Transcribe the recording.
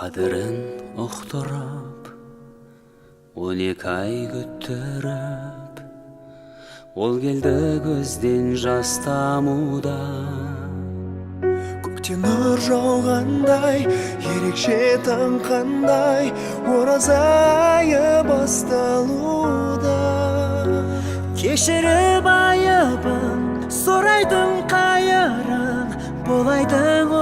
Қадірін ұқтырып, 12 ай күттіріп, ол келді көзден жас тамуда. Көктен нұр жауғандай, ерекше таң қандай, ораза айы басталуда. Кешіріп айыбын, сұрайтын қайырын, бұл айдың